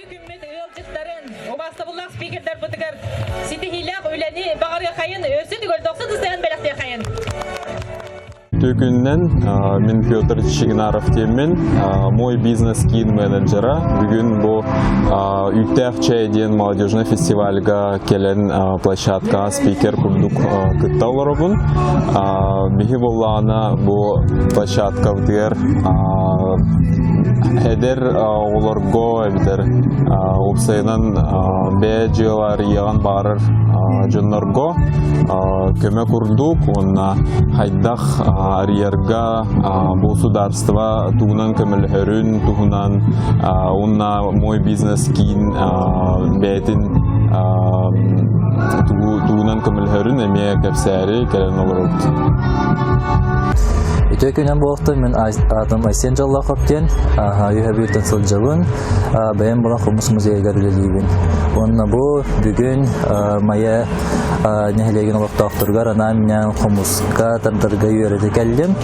Бүгүҥҥү күммүт ыалдьыттарын, убаастабыллаах спикердарбытыгар ситиһиилээх үлэни баҕарыахайын, өссө төгүл дохсун ыстаһан бэлэхтиэхайын. Күннэн мин Петр Чигинаров диэммин, мой бизнес киин менеджера. Бүгүн бу Үүттээх чэй диэн молодежный фестивальга кэлэн площадкаҕа спикер курдук кытта олоробун. Биһи буоллаҕына бу площадкабытыгар эдэр оҕолорго эбэтэр уопсайынан бэйэ дьыала арыйыаҕын баҕарар дьоннорго көмө курдук уонна хайдах арыйарга бу государство тугунан көмөлөһөрүн туһунан уонна мой бизнес киин бэйэтин тугунан көмөлөһөрүн эмиэ кэпсээри кэлэн олоробут. Үтүө күнэн буолуохтун, мин аатым Айсен Дьоллоохоп диэн, үһэ бүйтэн сылдьабын, бэйэм буолан хомус музейыгар үлэлиибин. Уонна бу бүгүн Майа нэһилиэгин олохтоохторугар анаан-минээн хомуска тардарга үөрэтэ кэллим.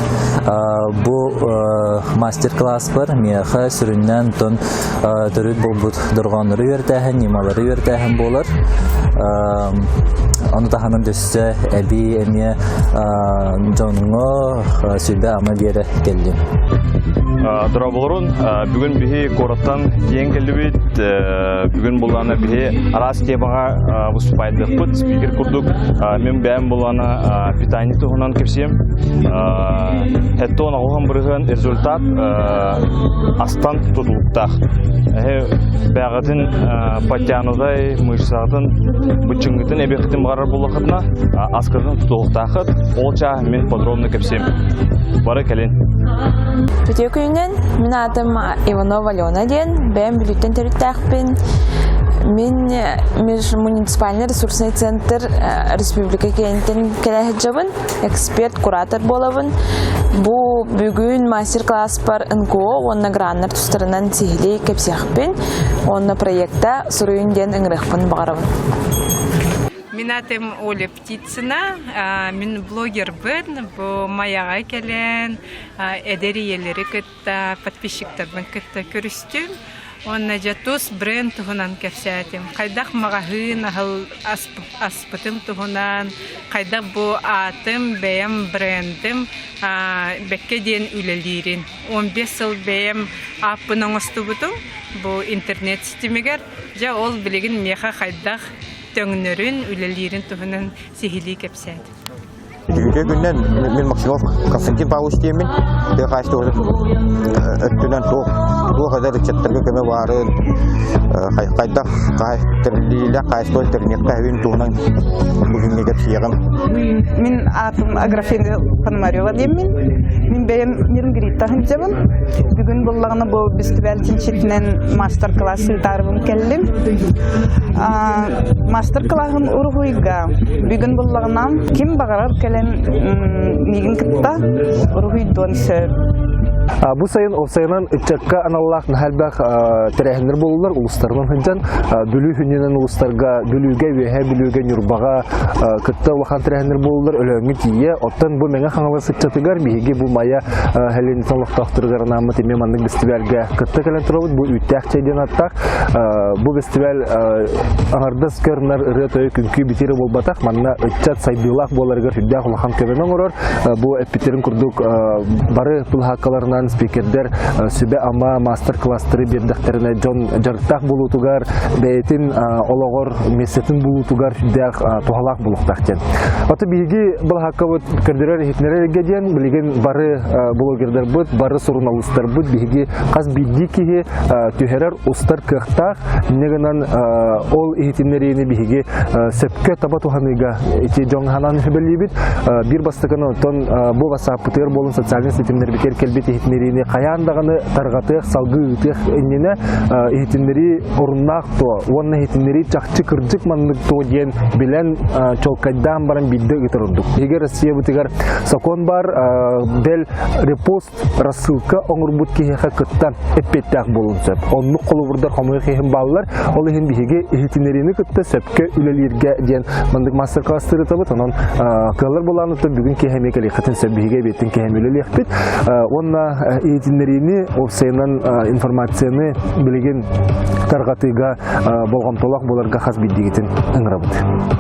Бу мастер-класспар миэхэ сүрүннээн тон төрүт буолбут дорҕооннору үөрэтээһин, ньымалары үөрэтээһин буолар. Ону таһынан өссө эбии эмиэ дьоҥҥо сүбэ-ама биэрэ кэллим. Дорооболорун, бүгүн биһи куораттан тиийэн кэллибит. Бүгүн буллаана биһи араас темаҕа выступайдыахпыт. Спикер курдук мин бэйэм буллаана питание туһунан кэпсиэм. Хэттон оҕуһан бырыһыан результат астан тутулуктаах. Бэҕэтин подтянутай мышцатын быччыҥҥытын эбиэххитин баҕарар буоллаххытына аскытын тутуохтааххыт. Ол чаа мин подробно кэпсиэм. Бары кэлин. Үтүө күнүнэн, мин аатым Иванова Алена диэн, бэйэм Бүлүүттэн төрүттээхпин. Мин межмуниципальный ресурсный центр республика киэниттэн кэлэ сылдьабын, эксперт, куратор буолабын. Бу бүгүн мастер-класспар НКО уонна граннар тустарынан сиһилии кэпсиэхпин уонна проекта суруйун диэн ыҥырыахпын баҕарабын. Мин атым Оля Птицына, мин блогербын, бу Майаҕа кэлэн эдэр ийэлэри кытта, подписчиктарбын кытта көрүстүм. Уонна дьэ тус бренд туһунан кэпсээтим. Хайдах маҕаһыын аһыл аспытым туһунан, хайдах бу аатым, бэйэм брендым бэккэ диэн үлэлиирин. 15 сыл бэйэм ааппын оҥостубутум бу интернет ситимигэр. Дьэ ол билигин миэхэ хайдах төҥнөрүн, үлэлиирин туһунан сиһилии кэпсээтим. Үтүө күннэн мин Максимов Константин Павлович диэммин тыа хаһаайыстыбатын өттүнэн туох туох эдэр ыччаттарга көмө баарын хайдах тэриллиилээх хаһаайыстыбаны тэрниэххэ сөбүн туһунан бүгүҥҥү кэпсиэҕим. Мин аатым Аграфена Пономарева диэммин. Мин бэйэм Нерюнгриттан сылдьабын. Бүгүн буллаҕына бу фестиваль чинчитинэн мастер-класс ыытаарыбын кэллим. Мастер-классым уруһуйга. Бүгүн буллаҕына ким баҕарар кэлэн миигин кытта уруһуйдуон сөп. Бу сайын уопсайынан ыччакка аналлаах наһаа элбэх тэрээһиннэр буоллулар улуустарынан сылдьан Бүлүү хүнүнэн улуустарга Бүлүүгэ, Үөһээ Бүлүүгэ, Ньурбаҕа кытта улахан тэрээһиннэр буоллулар Өлөөҥҥө тиийэ. Оттон бу Мэҥэ Хаҥалас ыччатыгар биһиги бу Майа сэлиэнньэтин олохтоохторугар анааммыт эмиэ маннык бэстибээлгэ кытта кэлэн турабыт. Бу Үүттээх чэй диэн ааттаах. Бу бэстибээл аҥардас көр-нар ырыа-тойук үҥкүү битиирэ буолбатах. Манна ыччат сайдыылаах буоларыгар сүрдээх улахан көмөнү оҥорор. Бу эппиттерин курдук бары былаһааккаларынан спикердэр сүбэ-ама, мастер-класстары биэрдэхтэринэ дьон дьарыктаах буолуутугар, бэйэтин олоҕор миэстэтин булуутугар сүрдээх туһалаах буолуохтаах диэн. Ото биһиги былаһааккабыт көрдөрөр иһитиннэрэр эргэ диэн билигин бары блогердарбыт, бары суруналыыстарбыт биһиги хас биирдии киһи түһэрэр, устар кыахтаах. Инньэ гынан ол иһитиннэриини биһиги сөпкө таба туһаныыга ити дьон ханан сүбэлиибит. Биир бастакын онтон бу ватсаппытыгар буолун социальнай ситимнэрбитигэр кэлбит иһитиннэриини хайаан даҕаны тарҕатыах, салгыы ыытыах иннинэ иһитиннэрии оруннаах туо уонна иһитиннэрии чахчы кырдьык маннык туо диэн билэн чуолкайдаан баран биирдэ ыытар ордук. Биһиги Россиябытыгар сокуон бар, бэл репост рассылка оҥорбут киһиэхэ кытта эппиэттээх буолуон сөп. Оннук холобурдар хомойуох иһин бааллар. Ол иһин биһиги иһитиннэриини кытта сөпкө үлэлииргэ диэн маннык мастер-класс ыытабыт. Онон кыаллар буолаанытын бүгүн киэһэ эмиэ кэлиэххитин сөп. Биһиги эбиэттин киэһэ үлэлиэхпит. Уонна иһитиннэриини, уопсайынан информацияны билигин тарҕатыыга болҕомтолоох буоларга хас биирдиигитин ыҥырабыт.